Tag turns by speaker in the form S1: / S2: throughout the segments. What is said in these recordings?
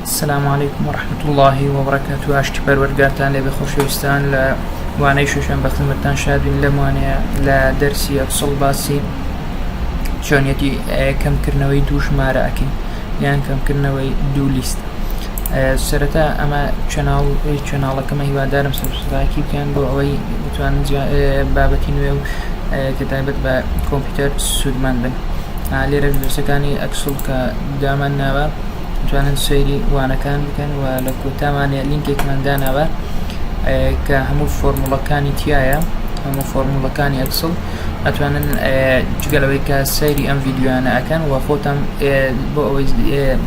S1: السلام علیکم و رحمة اللە و بەرەکاتو ئاشتی پەروەردگارتان لێبێ خۆشەویستان لە وانەی شەشەم بە خزمەتتان شادین لەم وانەیە لە دەرسی Excel باسی چۆنیەتی کەمکردنەوەی دوو ژمارە ئەکەین یان کەمکردنەوەی دوو لیست. سەرەتا ئەمە channel channel ەکەمە هیوادارم subscribe ی بکەن بۆ ئەوەی بتوانن بابەتی نوێ و کە تایبەت بە کۆمپیوتەر سوودمەند بن. لێرە دەرسەکانی Excel کە دامان ناوە توانن سەیری وانەکان بکەن و لە کۆتاوانەیە لینکێکمان داناوە کە هەموو فۆرموڵەکانی تایە هەموو فۆرموڵەکانی Excel ئەتوانن جگە لەوەی کە سەیری ئەم ڤیدیۆیانە ئەکەن و خۆتان بۆ ئەوەی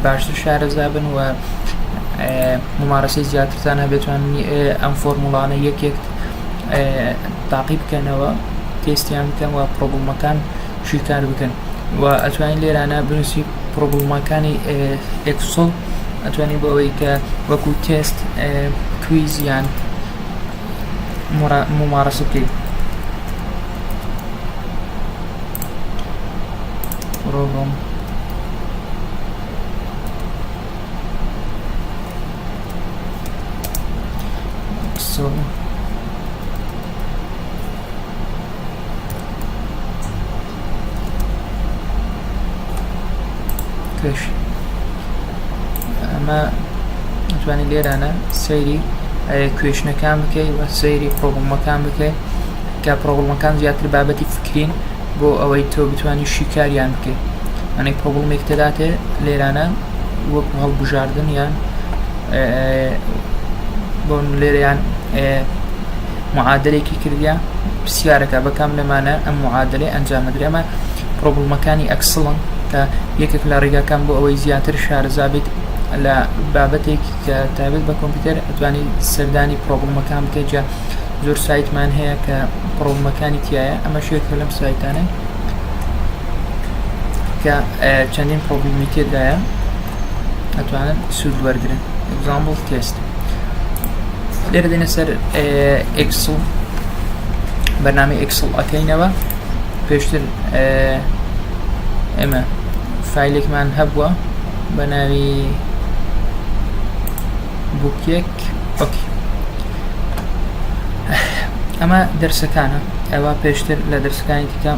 S1: باشتر شارەزا بن و ممارەسەی زیاترتان هەبێتوان ئەم فۆرموڵانە یەکێک تاقی بکەنەوە تێستیان بکەن و problem ەکان شیکار بکەن و ئەتوانین لێرانە بنووسی problem ەکانی Excel ئەتوانی بۆ ئەوەی کە وەکو test quiz یان ممارەسە بکەیت. Problem Excel کش ئەمە ئەتوانی لێرانە سەیری question ەکان بکەی و سەیری problem ەکان بکەی کە problem ەکان زیاتر بابەتی فکرین بۆ ئەوەی تۆ بتوانی شیکاریان بکەی ئەنێک problem ێک تێداتێ لێرانە وەکو هەڵبژاردن یان بۆ لێرەیان معادلێکی کردیا پرسیارەکە بەکام لەمانە ئەم معادلەی ئەنجامەدرێ ئەمە problem ەکانی Excel ن کە یەکێک لە ڕێگاکان بۆ ئەوەی زیاتر شارەزا بیت لە بابەتێک کە تایبەت بە کۆمپیوتەر ئەتوانی سەردانی problem ەکان بکەیت جا زۆر سایتمان هەیە کە problem ەکانی تایە ئەمە شێکە لەم سایتانە کە چەندین problem ی تێدایە ئەتوانن سوود وەرگن example test لێرە دێنە سەر Excel بەرنامەی Excel ئەکەینەوە پێشتر ئێمە file ێکمان هەبووە بە ناوی book ێک okay ئەمە دەرسەکانە ئەوە پێشتر لە دەرسەکانی دیکە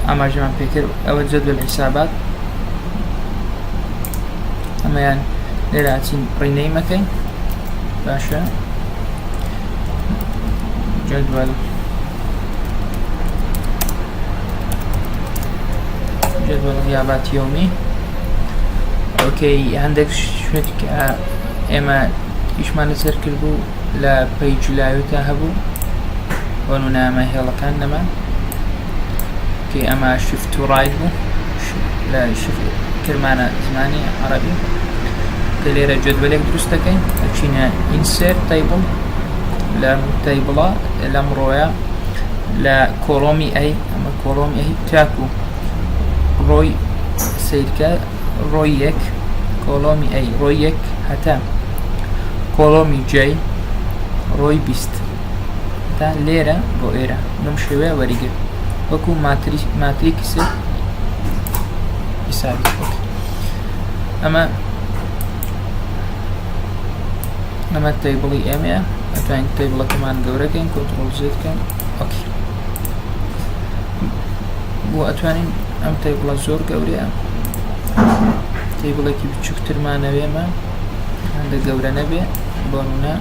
S1: ئاماژەمان پێکرد ئەوە جدول حسابات ئەمەیان لێرە ئەچین rename ەکەین باشە جدول جدول غیابات یومی okay هەندێک شوێت کە ئێمە ئیشمان لەسەر کردبوو لە page layout ا هەبوو بۆ نمونە هێڵەکان نەما okay ئەمە shift و right بوو لە shift کرمانە زمانی عەرەبی کە لێرە جەدوەلێک دروست دەکەین ئەچینە insert table لەم table ە لەم row یە لە column ی A ئەمە column ی A تاکو row ی سیرکە row ی یەک column ی A row ی یەک هەتا column ی J row ی 20 تا لێرە بۆ ئێرە بەم شێوەیە وەریگر وەکو matrix حسابی ئەمە ئەمە table ی ئێمەیە ئەتوانین table ەکەمان گەورەکەین control Z کەن okay بۆ ئەتوانین ئەم table ە زۆر گەورەیە table ێکی بچووکترمانەوێمە هەندە گەورە نەبێ بۆ نمونە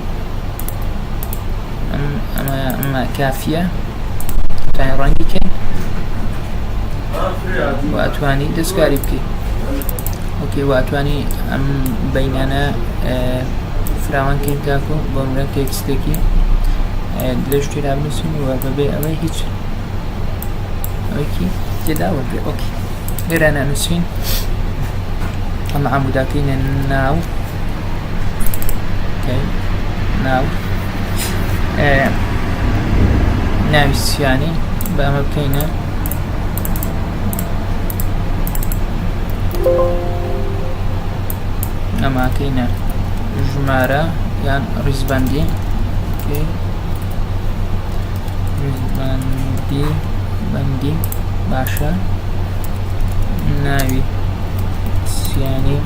S1: ئەمە ئەمە کافیە توانین ڕەنگی کەین و ئەتوانی دەستکاری بکەیت okay و ئەتوانی ئەم بینانە فراوان کەین تاکو بۆ منە text ێکی درێژ تێدا بنووسین و بەبێ ئەوەی هیچ ئەوەیکی تێدا وەرگێ okay لێرە نانووسین ئەمە عموداکەی ناو ناو ناوی سیانی بە ئەمە بکەینە ئەماکەینە ژمارە یان ڕیزبندی ڕیزبندی بندی باشە ناوی سیانی.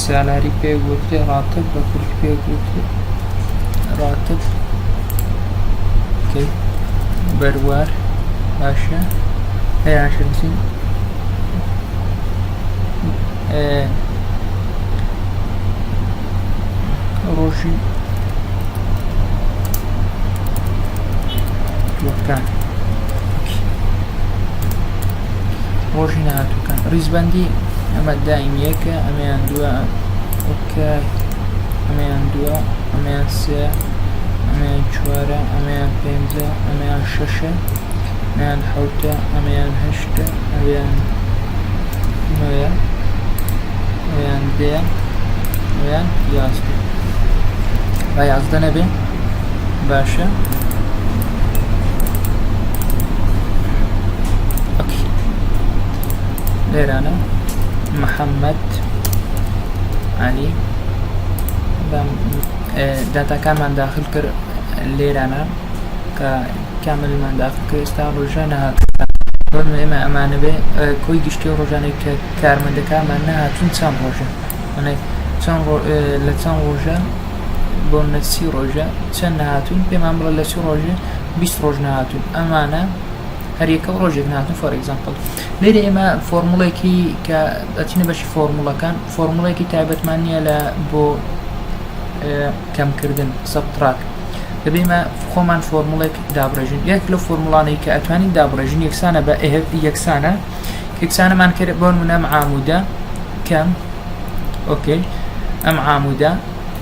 S1: salary پێ گوترێ ڕاتب بە کوردی پێ گوترێ ڕاتب okay بەروار باشە هەیە نووسین ڕۆژی وەکان ڕۆژی نەهاتووکان ڕیزبندی ئەمە دایم یەکە ئەمەیان دووە okay ئەمەیان دووە ئەمەیان سێ ئەمەیان چوارە ئەمەیان پێنجە ئەمەیان شەشە ئەمەیان حەوتە ئەمەیان هەشتە ئەویان نۆیە ئەویان دەیە ئەویان 11 با 11 نەبێ باشە okay لێرانە محەممەد علی داتاکانمان داخل کرد لێرانە کە کاملمان داخل کرد ئێستا ڕۆژە نەهاتووەکان بۆ ئێمە ئەمانەبێ کۆی گشتی ڕۆژانەی کە کارمەندەکانمان نەهاتوون چەند ڕۆژە چەند لە چەند ڕۆژە بۆ منە 30 ڕۆژە چەند نەهاتوون پێمان بڵێ لە 30 ڕۆژە 20 ڕۆژ نەهاتوون ئەمانە هەریەکە و ڕۆژێک نهاتون for example لێرە ئێمە فۆرموڵێکی کە ئەچینە بەشی فۆرموڵەکان فۆرموڵێکی تایبەتمان نییە لە بۆ کەمکردن subtract دەبێ ئێمە خۆمان فۆرموڵێک دابڕێژین یەک لەو فۆرموڵانەی کە ئەتوانین دابڕێژین یەکسانە بە یەکسانە یەکسانەمان کرد بۆ نمونە ئەم عامودە کەم okay ئەم عامودە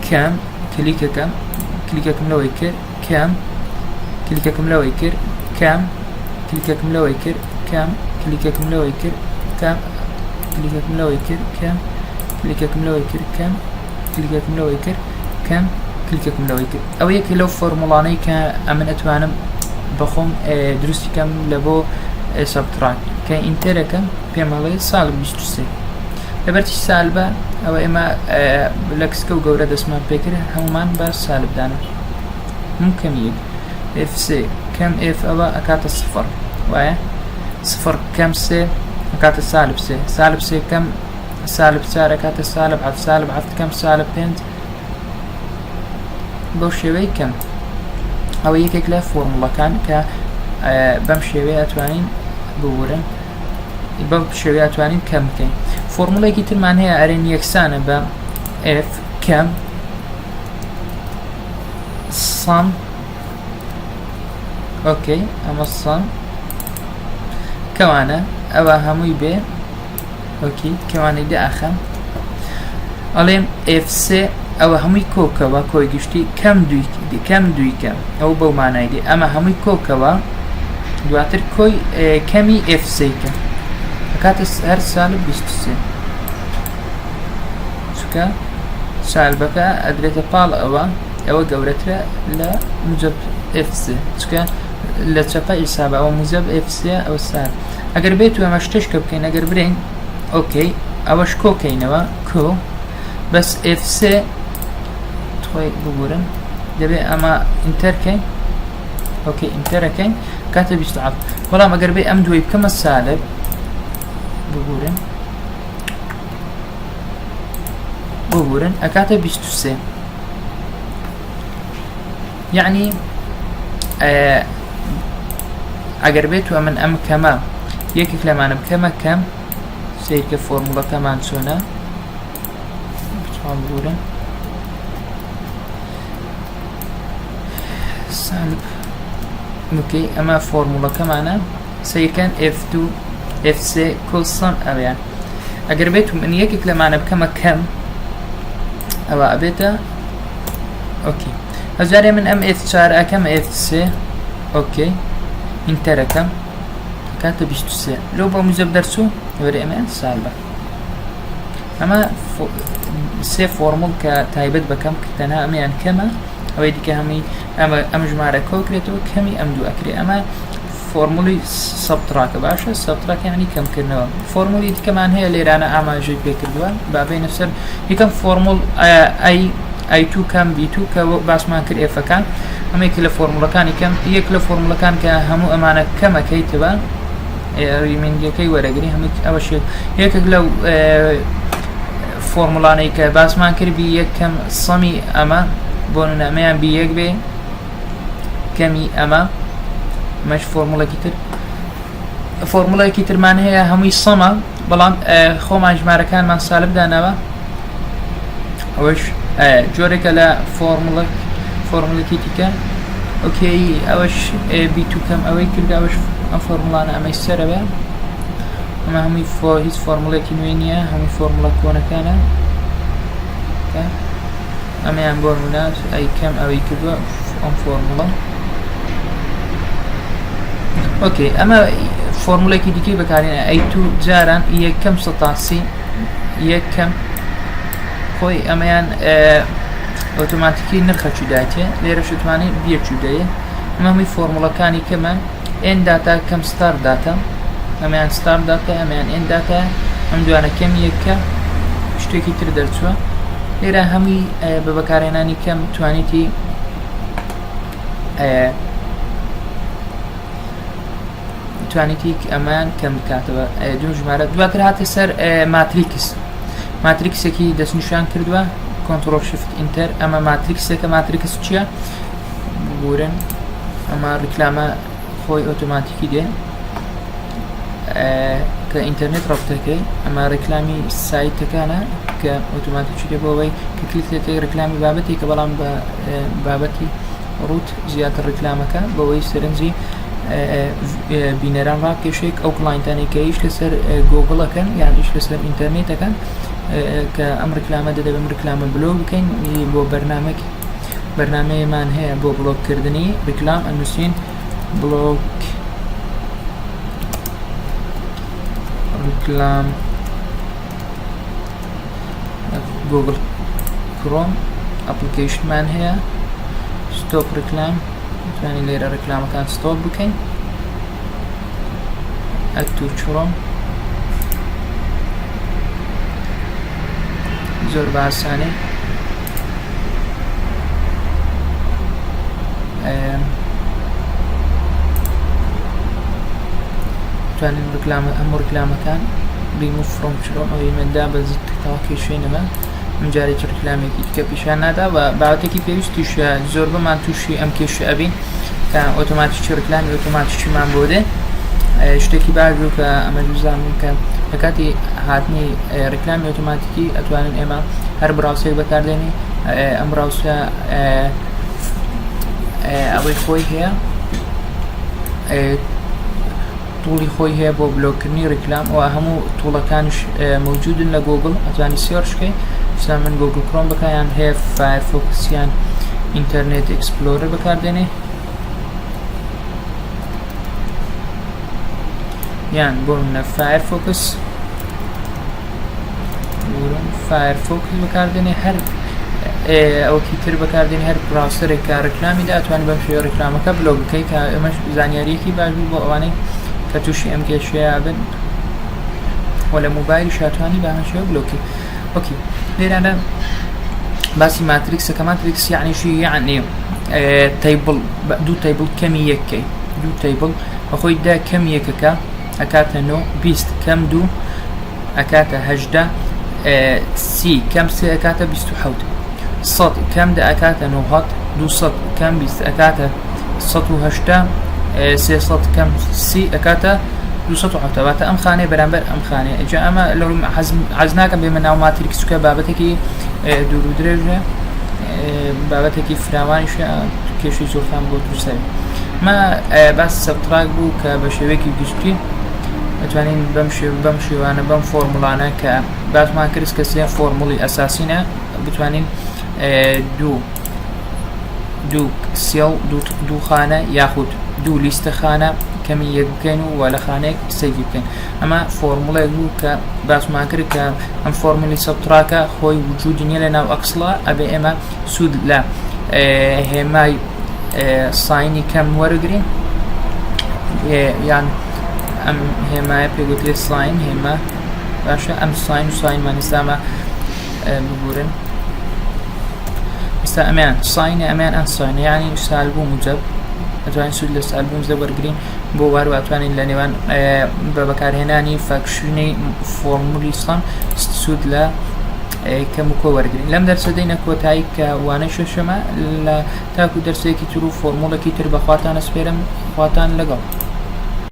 S1: کەم کلیکەکەم کلیکەکەم لەوەی کرد کەم کلیکەکم لەوەی کرد کەم کلیکەکم لەوەی کرد کەم کلیکەکم لەوەی کرد کەم کلیکەکم لەوەی کرد کەم کلیکەکم لەوەی کرد کەم کلیکەکم لەوەی کرد کەم کلیکەکم لەوەی کرد ئەوە یەکێ لەو فۆرموڵانەی کە ئەمن ئەتوانم بەخۆم دروستی کەم لە بۆ subtract کە enter ەکەم پێمەڵێ سال 23 لەبەرچی سالبە ئەوە ئێمە لە کسکە و گەورە دەستمان پێکرد هەمومان بە سالب دانا هەموو کەمی یەک F سێ کەم F ئەوە ئەکاتە سفر وایە سفر کەم سێ ئەکاتە سالب سێ سالب سێ کەم سالب چار ئەکاتە سالب حەفت سالب حەفت کەم سالب پێنج بەو شێوەی کەم ئەوە یەکێک لە فۆرموڵەکان کە بەم شێوەیە ئەتوانین ببورن بەم شێوەیە ئەتوانین کەم بکەین فۆرموڵێکی ترمان هەیە ئەرێن یەکسانە بە F کەم sum okay ئەمە sum کەوانە ئەوە هەمووی بێ okay کەوانەی داخەم ئەڵێم F3 ئەوە هەمووی کۆکەوە کۆی گشتی کەم دوی کەم دوی کەم ئەو بەو مانای دێ ئەمە هەمووی کۆکەوە دواتر کۆی کەمی F3 کە کاتە هەر ساڵ 23 چونکە سالبەکە ئەدرێتە پاڵ ئەوە ئەوە گەورەترە لە موجب F3 چونکە لە چەپە ئیسابە ئەوە موجب F3 ئەو سال ئەگەر بێت و ئەمە شتێک کە بکەین ئەگەر برین okay ئەوەش کۆکەینەوە کۆ بەس F3 خۆی ببورن دەبێ ئەمە enter کەین okay enter ەکەین کاتە 27 بەڵام ئەگەر بێ ئەم دوای بکەمە سالب ببورن ببورن ئەکاتە 23 یعنی ئەگەر بێت و ئەمن ئەم کەمە یەکێک لەمانە بکەمە کەم سیرکە فۆرموڵەکەمان چۆنە بتوان ببورن سالب okay ئەمە فۆرموڵەکەمانە سەیرکەن F2 F3 کۆ sum ئەویان ئەگەر بێت من یەکێک لەمانە بکەمە کەم ئەوە ئەبێتە okay هەزارێ من ئەم F4 ئەکەم F3 okay enter ەکەم کاتە 23 لەو بە موجب دەرچوو وەرە ئەمە سالبە ئەمە سێ فۆرموڵ کە تایبەت بەکەم کە تەنها ئەمەیان کەمە ئەوەی دیکە هەمووی ئەمە ئەم ژمارە کۆکرێتەوە کەمی ئەم دوو ئەکرێ ئەمە فۆرمولی subtract ە باشە subtract یعنی کەمکردنەوە فۆرمولی دیکەمان هەیە لێرانە ئاماژەی پێکردووە بابینە سەر یەکەم فۆرمول A A two کەم B two کە باسمان کرد F ەکان ئەمەیەک لە فۆرمولەکانی کەم یەک لە فۆرمولەکان کە هەموو ئەمانە کەمەکەیتەوە remainder ەکەی وەرەگری هەموو ئەوەش یەکێک لەو. فۆرموڵانەی کە باسمان کرد B یەک کەم sum ی ئەمە بۆ نمونە ئەمەیان B یەک بێ کەمی ئەمە مەش فۆرموڵێکی تر فۆرموڵێکی ترمان هەیە هەمووی sum ە بەڵام خۆمان ژمارەکانمان سالب داناوە ئەوەش جۆرێکە لە فۆرموڵک فۆرموڵێکی دیکە okay ئەوەش B two کەم ئەوەی کرد ئەوەش ئەم فۆرموڵانە ئەمەی سەرەوە ئەمە هەمووی فۆ هیچ فۆرموڵێکی نوێ نییە هەمووی فۆرموڵە کۆنەکانە ئەمەیان بۆ نمونە ئەی کەم ئەوەی کردووە ئەم فۆرموڵە okay ئەمە فۆرمولێکی دیکەی بەکارێنە A two جاران یەکەم سەتاسی یەکەم خۆی ئەمەیان ئۆتۆماتیکی نرخە چودایتێ لێرە شتوانێت بیە چودەیە ئەمە هەمووی فۆرموڵەکانی کەمە end data کەم start data ئەمەیان start data ئەمەیان end data ئەم دوانە کەم یەکە شتێکی تر دەرچووە لێرە هەمووی بە بەکارهێنانی کەم توانیتی توانیتی ئەمان کەم بکاتەوە دوو ژمارە دواتر هاتە سەر matrix matrix ێکی دەستنیشان کردووە control shift enter ئەمە matrix ێکە matrix چییە؟ ببورن ئەمە ڕیکلامە خۆی ئۆتۆماتیکی دێ کە ئینتەرنێت ڕەبتەکەی ئەمە ڕیکلامی سایتەکانە کە ئۆتۆماتیکی دێ بۆ ئەوەی کە کلیک دەکەی ڕیکلامی بابەتێکە بەڵام بە بابەتی ڕوت زیاتر ڕیکلامەکە بەوەی سەرنجی بینەران ڕاکێشێک ئەو client انەی کە ئیش لەسەر گۆگڵەکەن یان ئیش لەسەر ئینتەرنێتەکەن کە ئەم ڕیکلامە دەدەبم ڕیکلامە block بکەین بۆ بەرنامەکی بەرنامەیەمان هەیە بۆ بڵۆک کردنی ڕیکلام ئەنووسین block ڕیکلام Google Chrome application مان هەیە stop ڕیکلام توانین لێرە ڕیکلامەکان stop بکەین add to Chrome زۆر بە ئاسانی توانین ڕکلامە هەموو ڕکلامەکان ریموف فرۆم چرۆم ئەوەی مندا بە تەواو کێشەی نەما ئەم جارێکی ڕکلامێکی دیکە پیشان نادا و باوەتێکی پێویستیش زۆربەمان تووشی ئەم کێشە ئەبین کە ئۆتۆماتیکی ڕکلامی ئۆتۆماتیکیمان بۆ دێ شتێکی باش بوو کە ئەمە بزانم کە لە کاتی هاتنی ڕیکلامی ئۆتۆماتیکی ئەتوانین ئێمە هەر browser ێک بەکاردێنی ئەم browser ە ئەوەی خۆی هەیە tool ی خۆی هەیە بۆ بلۆکردنی ڕیکلام و هەموو tool ەکانیش موجودن لە گوگل ئەتوانی search بکەی مثلا من Google Chrome بەکایان هەیە Firefox یان Internet Explorer بەکاردێنێ یان بۆ منە Firefox Firefox بەکاردێنێ هەر ئەوکی تر بەکاردێن هەر browser ێک کە ڕیکلامی دا توانی بەم شێوە ڕیکلامەکە بلۆک بکەیت کە ئەمەش زانیاریەکی باش بوو بۆ ئەوانەی کە تووشی ئەم کێشەیە بن و لە مۆبایل شاتوانی بە هەمان شێوە بلۆکی okay لێرانە باسی matrix ەکە matrix یعنی شی یعنی table دوو table کەمی یەکەی دوو table بەخۆی دا کەم یەکەکە ئەکاتە نۆ 20 کەم دوو ئەکاتە 18 سی کەم سێ ئەکاتە 27 سەد کەم دە ئەکاتە 900 200 کەم 20 ئەکاتە 180 300 کەم سی ئەکاتە 270 واتە ئەم خانەیە بەرامبەر ئەم خانەیە ئەجا ئەمە لە ڕووی حەز ناکەم بێمە ناو matrix چونکە بابەتێکی دوور و درێژە بابەتێکی فراوانیشە کێشەی زۆرتان بۆ دروستە ما باس subtract بوو کە بە شێوەیەکی گشتی ئەتوانین بەم شێ بەم شێوانە بەم فۆرموڵانە کە باسمان کرد کە سێ فۆرموڵی ئەساسینە بتوانین دوو دوو cell دوو خانە یاخود دوو لیستە خانە کەمی یەک بکەین و لە خانەیەک save ی بکەین ئەمە فۆرموڵێک بوو کە باسمان کرد کە ئەم فۆرمولی subtract ە خۆی وجودی نییە لە ناو Excel ا ئەبێ ئێمە سوود لە هێمای sign ی کەم وەرگین یان ئەم هێمایە پێگوترێت sign هێما باشە ئەم sign و sign مان ئێستامە ببورن ئێستا ئەمیان sign ە ئەمیان unsign ە یعنی سالب و موجب ئەتوانین سوود لە سالب و موجب وەرگین بۆ وار واتوانین لە نێوان بە بەکارهێنانی function ی فۆرمولی sum سوود لە کەم و کۆ وەرگین لەم دەرسە دەینە کۆتایی کە وانەی شەشەمە لە تاکو دەرسێکی تر و فۆرموڵێکی تر بەخواتان ئەسپێرم خواتان لەگەڵ.